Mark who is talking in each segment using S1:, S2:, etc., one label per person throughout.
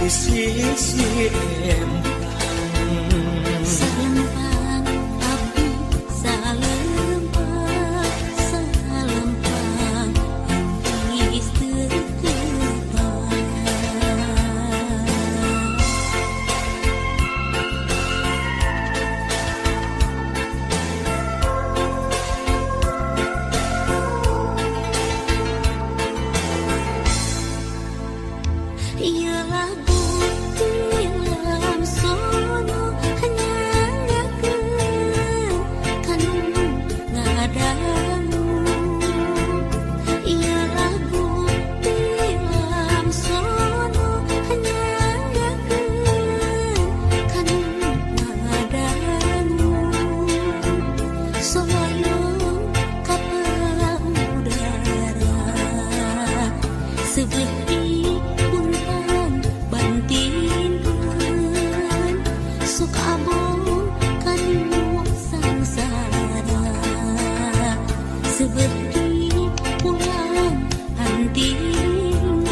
S1: Di sisi empang
S2: Salempang abdi salempang salempang geus teu tepang. Ieu lagu tilam sono nyangakeun kanu ngadangu. Ieu lagu tilam sono nyangakeun kanu ngadangu. Soyoyong kapal udara sebeuti puntan bantinkeun sok abong kanu sangsara sebeuti pulang antinkeun.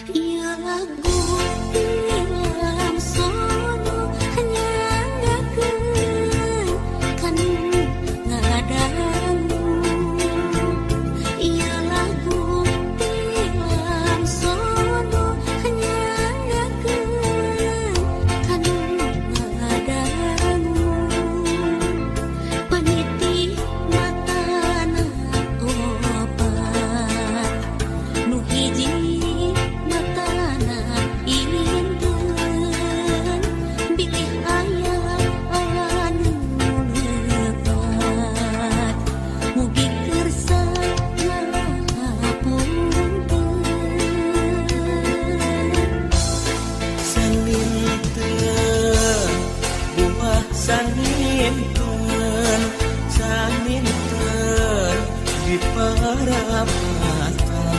S2: Ieu lagu tilam sono nyangakeun kanu ngadangu. Ieu lagu tilam sono nyangakeun kanu ngadangu. Peniti matana opat nu hiji matana inten bilih aya anu lepat mugi kersa ngapunten.
S1: Saninten buah saninten saninten di parapatan.